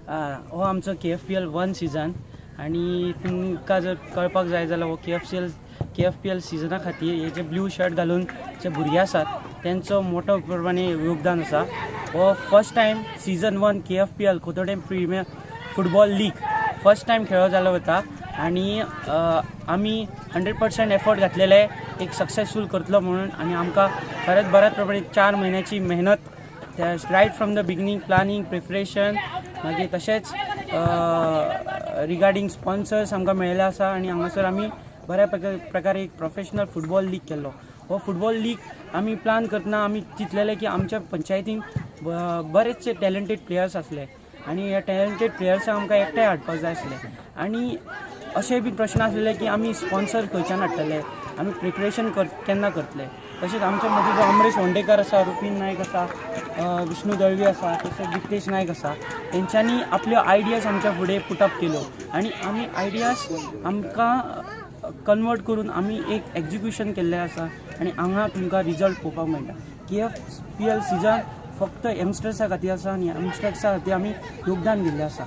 हो आमचो KFPL one season आनी तुमकां जर कळपाक जाय जाल्यार हो केएफपीएल सिजना खातीर हे जे ब्लू शर्ट घालून जे भुरगे आसात, तेंचो मोठो प्रमाणे योगदान आसा. हो first time season one KFPL, Kotorem Premier Football League, first time खेळो जालो वता आनी आमी 100% एफर्ट घातलेले एक सक्सेसफूल करतलो म्हणून. आनी आमकां खरेंच बऱ्याच प्रमाणे 4 म्हयन्याची मेहनत, right from the beginning, planning, preparation, मागीर तशेंच रिगार्डींग स्पॉन्सर्स आमकां मेळिल्ले आसा आनी हांगासर आमी बऱ्या प्रकारे एक प्रोफेशनल फुटबॉल लीग केल्लो. हो फुटबॉल लीग आमी प्लान करतना आमी चिंतलेले की आमच्या पंचायतीन बरेचसे टॅलंटेड प्लेयर्स आसले आनी ह्या टॅलंटेड प्लेयर्सांक आमकां एकठांय हाडपाक जाय आसले. आनी अशें बी प्रश्न आसलेले की आमी स्पॉन्सर खंयच्यान हाडटले, आमी प्रिपरेशन कर केन्ना करतले. तशेंच आमच्या मदीं जो अमरेश होंडेकर आसा, रुपीन नायक आसा, विष्णू दळवी आसा, तशेंच दिप्तेश नायक आसा, तेंच्यांनी आपल्यो आयडियाज आमच्या फुडें पुटअप केल्यो आनी आमी आयडियाज आमकां कन्वर्ट करून आमी एक एक्जिक्युशन केल्लें आसा आनी हांगा तुमकां रिजल्ट पळोवपाक मेळटा. केएफपीएल सिजन फक्त यंगस्टर्सा खातीर आसा आनी यंगस्टर्सा खातीर आमी योगदान दिल्लें आसा.